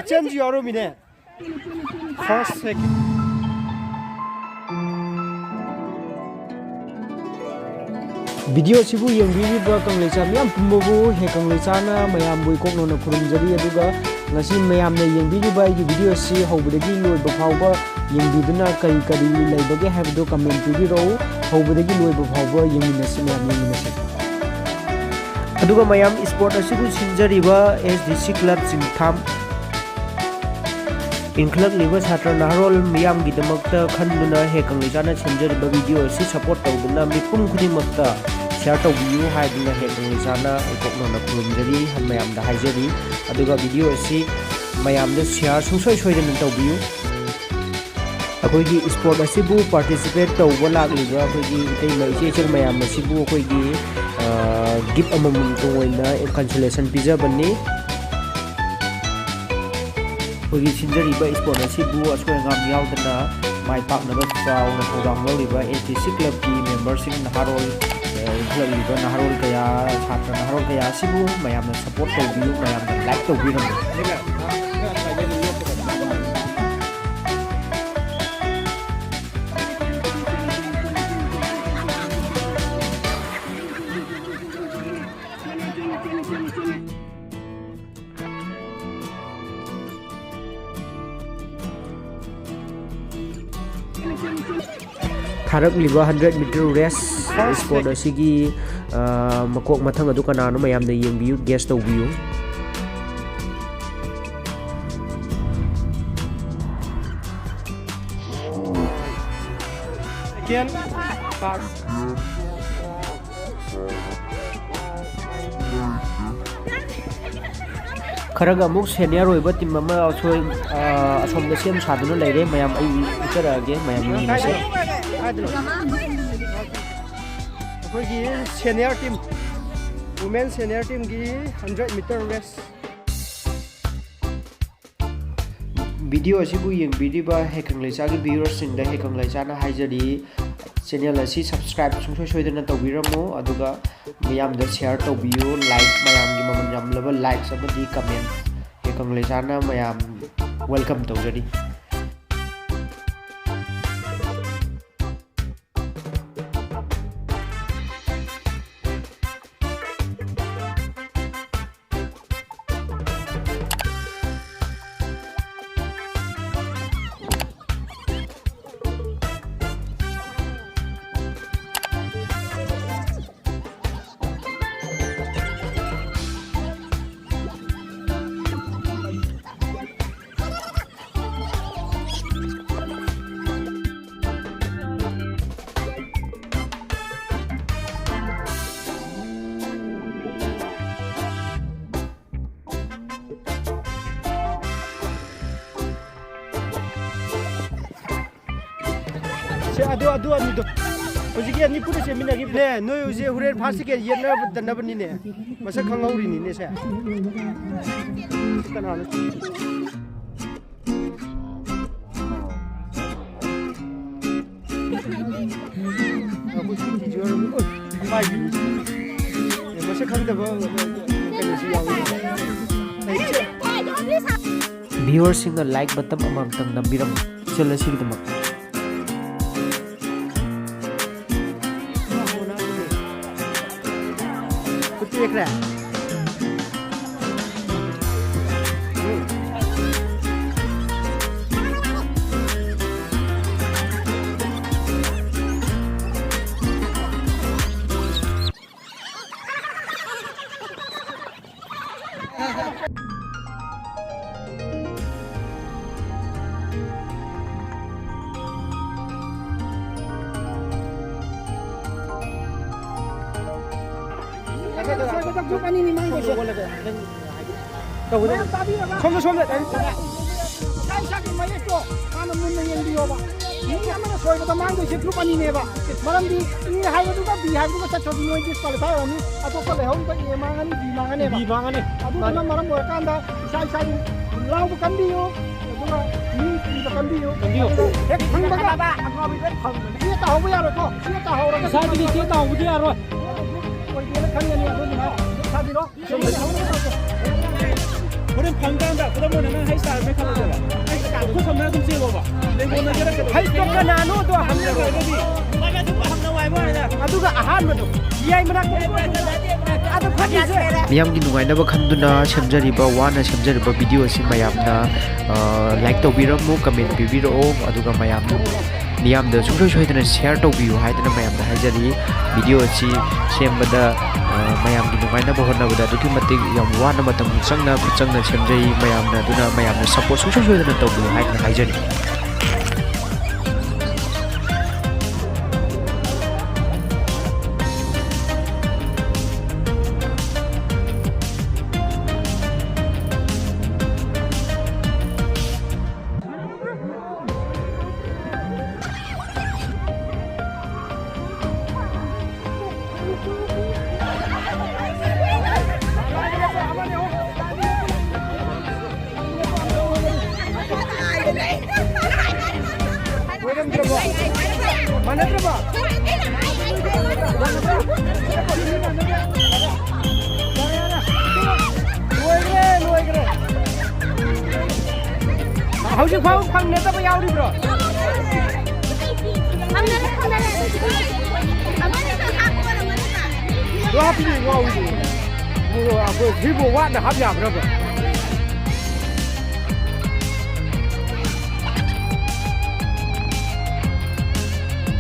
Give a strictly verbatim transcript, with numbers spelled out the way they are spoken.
ꯏꯆꯟꯁꯨ ꯌꯥꯎꯔꯝꯃꯤꯅꯦ꯫ First, second. Video ꯑꯁꯤꯕꯨ ꯌꯦꯡꯕꯤꯔꯤꯕ ꯀꯪꯂꯩꯆꯥ ꯃꯤꯌꯥꯝ ꯄꯨꯝꯕꯕꯨ ꯍꯦ ꯀꯪꯂꯩꯆꯥꯅ ꯃꯌꯥꯝꯕꯨ ꯏꯀꯣꯛꯅꯧꯅ ꯈꯨꯔꯨꯝꯖꯔꯤ꯫ ꯑꯗꯨꯒ ꯉꯁꯤ ꯃꯌꯥꯝꯅ ꯌꯦꯡꯕꯤꯔꯤꯕ ꯑꯩꯒꯤ ꯚꯤꯗꯤꯑꯣ ꯑꯁꯤ ꯍꯧꯕꯗꯒꯤ ꯂꯣꯏꯕ ꯐꯥꯎꯕ ꯌꯦꯡꯕꯤꯗꯨꯅ ꯀꯔꯤ ꯀꯔꯤ ꯂꯩꯕꯒꯦ ꯍꯥꯏꯕꯗꯨ ꯀꯃꯦꯟ ꯄꯤꯕꯤꯔꯛꯎ꯫ ꯍꯧꯕꯗꯒꯤ ꯂꯣꯏꯕ ꯐꯥꯎꯕ ꯌꯦꯡꯃꯤꯟꯅꯁꯤ, ꯃꯌꯥꯝ ꯌꯦꯡꯃꯤꯟꯅꯁꯤ꯫ ꯑꯗꯨꯒ ꯃꯌꯥꯝ, ꯏꯁꯄꯣꯔꯠ ꯑꯁꯤꯕꯨ ꯁꯤꯟꯖꯔꯤꯕ ꯑꯦꯁ ꯗꯤ ꯁꯤ ꯀ꯭ꯂꯕ ꯆꯤꯡꯊꯥꯝ ꯏꯟꯈꯠꯂꯛꯂꯤꯕ ꯁꯥꯇ꯭ꯔ ꯅꯍꯥꯔꯣꯜ ꯃꯤꯌꯥꯝꯒꯤꯗꯃꯛꯇ ꯈꯟꯗꯨꯅ ꯍꯦ ꯀꯪꯂꯩꯆꯥꯅ ꯁꯦꯝꯖꯔꯤꯕ ꯚꯤꯗꯤꯑꯣ ꯑꯁꯤ ꯁꯄꯣꯔꯠ ꯇꯧꯗꯨꯅ ꯃꯤꯄꯨꯝ ꯈꯨꯗꯤꯡꯃꯛꯇ ꯁꯤꯌꯥꯔ ꯇꯧꯕꯤꯌꯨ ꯍꯥꯏꯗꯨꯅ ꯍꯦ ꯀꯪꯂꯩꯆꯥꯅ ꯏꯀꯣꯛꯅꯧꯅ ꯈꯨꯔꯨꯝꯖꯔꯤ, ꯃꯌꯥꯝꯗ ꯍꯥꯏꯖꯔꯤ꯫ ꯑꯗꯨꯒ ꯚꯤꯗꯤꯑꯣ ꯑꯁꯤ ꯃꯌꯥꯝꯗ ꯁꯤꯌꯥꯔ ꯁꯨꯡꯁꯣꯏ ꯁꯣꯏꯗꯅ ꯇꯧꯕꯤꯌꯨ꯫ ꯑꯩꯈꯣꯏꯒꯤ ꯏꯁꯄꯣꯔꯠ ꯑꯁꯤꯕꯨ ꯄꯥꯔꯇꯤꯁꯤꯄꯦꯠ ꯇꯧꯕ ꯂꯥꯛꯂꯤꯕ ꯑꯩꯈꯣꯏꯒꯤ ꯏꯇꯩꯃ ꯏꯆꯦ ꯏꯆꯜ ꯃꯌꯥꯝ ꯑꯁꯤꯕꯨ ꯑꯩꯈꯣꯏꯒꯤ, ꯑ, ꯒꯤꯐ ꯑꯃꯃꯝꯇꯪ ꯑꯣꯏꯅ ꯀꯟꯁꯣꯂꯦꯁꯟ ꯄꯤꯖꯕꯅꯤ꯫ ꯑꯩꯈꯣꯏꯒꯤ ꯁꯤꯟꯖꯔꯤꯕ ꯏꯁꯄꯣꯔꯠ ꯑꯁꯤꯕꯨ ꯑꯁꯣꯏ ꯑꯉꯥꯝ ꯌꯥꯎꯗꯅ ꯃꯥꯏ ꯄꯥꯛꯅꯕ ꯆꯥꯎꯅ ꯊꯧꯗꯥꯡ ꯂꯧꯔꯤꯕ ꯑꯦꯁ ꯗꯤ ꯁꯤ ꯀ꯭ꯂꯕꯀꯤ ꯃꯦꯝꯕꯔꯁꯤꯡ, ꯅꯍꯥꯔꯣꯜ, ꯑ, ꯏꯟꯈꯠꯂꯛꯂꯤꯕ ꯅꯍꯥꯔꯣꯜ ꯀꯌꯥ, ꯁꯥꯇ꯭ꯔ ꯅꯍꯥꯔꯣꯜ ꯀꯌꯥ ꯑꯁꯤꯕꯨ ꯃꯌꯥꯝꯅ ꯁꯄꯣꯔꯠ ꯇꯧꯕꯤꯌꯨ, ꯃꯌꯥꯝꯅ ꯂꯥꯏꯛ ꯇꯧꯕꯤꯔꯝꯃꯨ꯫ ꯊꯥꯔꯛꯂꯤꯕ ꯍꯟꯗ꯭ꯔꯦꯠ ꯃꯤꯇꯔ ꯔꯦꯁ ꯏꯁꯄꯣꯔꯠ ꯑꯁꯤꯒꯤ, ꯑ, ꯃꯀꯣꯛ ꯃꯊꯪ ꯑꯗꯨ ꯀꯅꯥꯅꯣ, ꯃꯌꯥꯝꯅ ꯌꯦꯡꯕꯤꯌꯨ, ꯒꯦꯁ ꯇꯧꯕꯤꯌꯨ꯫ Second, first. ꯈꯔꯒ ꯑꯃꯨꯛ ꯁꯦꯅꯤꯌꯔ ꯑꯣꯏꯕ ꯇꯤꯝ ꯑꯃ ꯑꯁꯣꯏ-, ꯑ, ꯑꯁꯣꯝꯗ ꯁꯦꯝ ꯁꯥꯗꯨꯅ ꯂꯩꯔꯦ꯫ ꯃꯌꯥꯝ ꯑꯩ ꯎꯠꯆꯔꯛꯑꯒꯦ, ꯃꯌꯥꯝ ꯌꯦꯡꯃꯤꯟꯅꯁꯦ꯫ ꯑꯩꯈꯣꯏꯒꯤ ꯁꯦꯅꯤꯌꯔ ꯇꯤꯝ, ꯋꯨꯃꯦꯟ ꯁꯦꯅꯤꯌꯔ ꯇꯤꯝꯒꯤ ꯍꯟꯗ꯭ꯔꯦꯠ ꯃꯤꯇꯔ ꯔꯦꯁ꯫ ꯚꯤꯗꯤꯑꯣ ꯑꯁꯤꯕꯨ ꯌꯦꯡꯕꯤꯔꯤꯕ ꯍꯦ ꯀꯪꯂꯩꯆꯥꯒꯤ ꯚ꯭ꯌꯨꯋꯔꯁꯤꯡꯗ ꯍꯦ ꯀꯪꯂꯩꯆꯥꯅ ꯍꯥꯏꯖꯔꯤ, Channel ꯑꯁꯤ subscribe ꯁꯨꯡꯁꯣꯏ ꯁꯣꯏꯗꯅ ꯇꯧꯕꯤꯔꯝꯃꯨ, ꯑꯗꯨꯒ ꯃꯌꯥꯝꯗ share ꯇꯧꯕꯤꯌꯨ꯫ Like, ꯃꯌꯥꯝꯒꯤ ꯃꯃꯜ ꯌꯥꯝꯂꯕ likes ꯑꯃꯗꯤ comment꯫ ꯍꯦ ꯀꯪꯂꯩꯁꯥꯅ ꯃꯌꯥꯝ welcome ꯇꯧꯖꯔꯤ꯫ ꯁꯦ, ꯑꯗꯨ, ꯑꯗꯨ ꯑꯅꯤꯗꯣ꯫ ꯍꯧꯖꯤꯛꯀꯤ ꯑꯅꯤ ꯄꯨꯟꯅ ꯆꯦꯟꯃꯤꯟꯅꯈꯤꯕꯅꯦ꯫ ꯅꯣꯏ ꯍꯧꯖꯤꯛ ꯍꯣꯔꯦꯟ first second ꯌꯦꯠꯅꯕꯗꯅꯕꯅꯤꯅꯦ꯫ ꯃꯁꯛ ꯈꯪꯍꯧꯔꯤꯅꯤꯅꯦ ꯁꯦ꯫ ꯀꯅꯥꯅꯣ? ꯑꯩꯈꯣꯏ ꯁꯤ ꯚꯤꯖꯨꯋꯦꯜ, ꯑꯣꯏ, ꯃꯥꯏ ꯚꯤꯖꯨꯋꯦꯜ꯫ ꯑꯦ, ꯃꯁꯛ ꯈꯪꯗꯕ ꯀꯩꯅꯣꯁꯨ ꯌꯥꯎꯋꯤ꯫ Viewerꯁꯤꯡꯅ like button ꯑꯃꯃꯝꯇꯪ ꯅꯝꯕꯤꯔꯝꯃꯨ, channel ꯑꯁꯤꯒꯤꯗꯃꯛ꯫ ꯈꯨꯠ ꯇꯦꯛꯈ꯭ꯔꯦ꯫ ꯁꯣꯝꯗ, ꯁꯣꯝꯗ꯫ ꯏꯁꯥ ꯏꯁꯥꯒꯤ ꯃꯌꯦꯛꯇꯣ ꯍꯥꯟꯅ ꯃꯨꯟꯅ ꯌꯦꯡꯕꯤꯌꯣꯕ꯫ ꯃꯤ ꯑꯃꯅ ꯁꯣꯏꯕꯗ ꯃꯥꯡꯗꯣꯏꯁꯦ group ꯑꯅꯤꯅꯦꯕ꯫ ꯃꯔꯝꯗꯤ A ꯍꯥꯏꯕꯗꯨꯒ B ꯍꯥꯏꯕꯗꯨꯒ ꯆꯠꯈ꯭ꯔꯗꯤ ꯅꯣꯏ disqualify ꯑꯣꯏꯔꯅꯤ꯫ ꯑꯇꯣꯞꯄ ꯂꯩꯍꯧꯔꯤꯕ A ꯃꯥꯡꯉꯅꯤ, B ꯃꯥꯡꯉꯅꯦꯕ꯫ B ꯃꯥꯡꯉꯅꯤ꯫ ꯑꯗꯨꯗꯨꯅ ꯃꯔꯝ ꯑꯣꯏꯔꯀꯥꯟꯗ ꯏꯁꯥ ꯏꯁꯥꯒꯤ ꯂꯥꯎꯕ ꯀꯟꯕꯤꯌꯨ꯫ ꯃꯤ ꯊꯤꯕ ꯀꯟꯕꯤꯌꯨ꯫ ꯀꯟꯕꯤꯌꯨ꯫ ꯍꯦꯛ ꯐꯪꯕꯒ ꯑꯉꯥꯎꯕꯤꯗ ꯐꯪꯕꯅꯤ꯫ ꯆꯦ ꯇꯥꯍꯧꯕ ꯌꯥꯔꯣꯏꯀꯣ꯫ ꯆꯦ ꯇꯥꯍꯧꯔꯒ ꯏꯁꯥꯒꯤꯗꯤ ꯆꯦ ꯇꯥꯍꯧꯕꯗꯤ ꯌꯥꯔꯣꯏ꯫ ꯑꯣꯏꯗꯦꯅ ꯈꯟꯒꯅꯤ꯫ ꯑꯗꯨꯗꯨꯅ ꯊꯥꯕꯤꯔꯣ꯫ ꯍꯣꯔꯦꯟ ꯐꯪꯀꯥꯟꯗ ꯈꯨꯗꯝ ꯑꯣꯏꯅ ꯅꯪ ꯍꯩ ꯁ꯭ꯇꯥꯔ ꯑꯃ ꯈꯜꯂꯁꯦꯕ꯫ ꯍꯩ ꯁ꯭ꯇꯥꯔ ꯈꯨꯠ ꯁꯝꯅ ꯑꯗꯨꯝ ꯆꯦꯜꯂꯣꯕ꯫ ꯂꯦꯡꯒꯣꯟꯅꯒꯦꯔꯥ ꯀꯩꯗꯧꯒꯦꯔꯥ꯫ ꯍꯩ ꯁ꯭ꯇꯥꯔ ꯀꯅꯥꯅꯣꯗꯣ ꯍꯪꯅꯔꯣ꯫ ꯍꯥꯏꯔꯒꯗꯤ ꯑꯗꯨꯒ ꯑꯍꯥꯟꯕꯗꯣ ꯌꯥꯏ ꯃꯅꯥꯛꯇ ꯑꯗꯨ ꯐꯠꯇ꯭ꯔꯤꯁꯦ꯫ ꯃꯤꯌꯥꯝꯒꯤ ꯅꯨꯡꯉꯥꯏꯅꯕ ꯈꯟꯗꯨꯅ ꯁꯦꯝꯖꯔꯤꯕ, ꯋꯥꯅ ꯁꯦꯝꯖꯔꯤꯕ ꯚꯤꯗꯤꯑꯣ ꯑꯁꯤ ꯃꯌꯥꯝꯅ, ꯑ, ꯂꯥꯏꯛ ꯇꯧꯕꯤꯔꯝꯃꯨ, ꯀꯃꯦꯟ ꯄꯤꯕꯤꯔꯛꯑꯣ, ꯑꯗꯨꯒ ꯃꯌꯥꯝ, ꯃꯤꯌꯥꯝꯗ ꯁꯨꯡꯁꯣꯏ ꯁꯣꯏꯗꯅ ꯁꯤꯌꯥꯔ ꯇꯧꯕꯤꯌꯨ ꯍꯥꯏꯗꯅ ꯃꯌꯥꯝꯗ ꯍꯥꯏꯖꯔꯤ꯫ ꯚꯤꯗꯤꯑꯣ ꯑꯁꯤ ꯁꯦꯝꯕꯗ, ꯑ, ꯃꯌꯥꯝꯒꯤ ꯅꯨꯡꯉꯥꯏꯅꯕ ꯍꯣꯠꯅꯕꯗ ꯑꯗꯨꯛꯀꯤ ꯃꯇꯤꯛ ꯌꯥꯝ ꯋꯥꯅ ꯃꯇꯝ ꯆꯪꯅ, ꯈꯨꯠ ꯆꯪꯅ ꯁꯦꯝꯖꯩ꯫ ꯃꯌꯥꯝꯅ, ꯑꯗꯨꯅ ꯃꯌꯥꯝꯅ ꯁꯞꯄꯣꯔꯠ ꯁꯨꯡꯁꯣꯏ ꯁꯣꯏꯗꯅ ꯇꯧꯕꯤꯌꯨ ꯍꯥꯏꯗꯅ ꯍꯥꯏꯖꯔꯤ꯫ ꯂꯣꯏꯔꯝꯗ꯭ꯔꯕꯣ? ꯃꯥꯟꯅꯗ꯭ꯔꯕꯣ? ꯂꯣꯏꯈ꯭ꯔꯦ, ꯂꯣꯏꯈ꯭ꯔꯦ꯫ ꯍꯧꯖꯤꯛ ꯐꯥꯎ ꯐꯪꯅꯗꯕ ꯌꯥꯎꯔꯤꯕ꯭ꯔꯣ? ꯐꯪꯅꯔꯦ, ꯐꯪꯅꯔꯦ꯫ ꯑꯗꯨ ꯍꯥꯞꯄꯤꯌꯨ, ꯉꯥꯎꯔꯤꯗꯨ꯫ ꯑꯩꯈꯣꯏ ꯁꯤꯕꯨ ꯋꯥꯠꯅ ꯍꯥꯞ ꯌꯥꯕ꯭ꯔꯕ?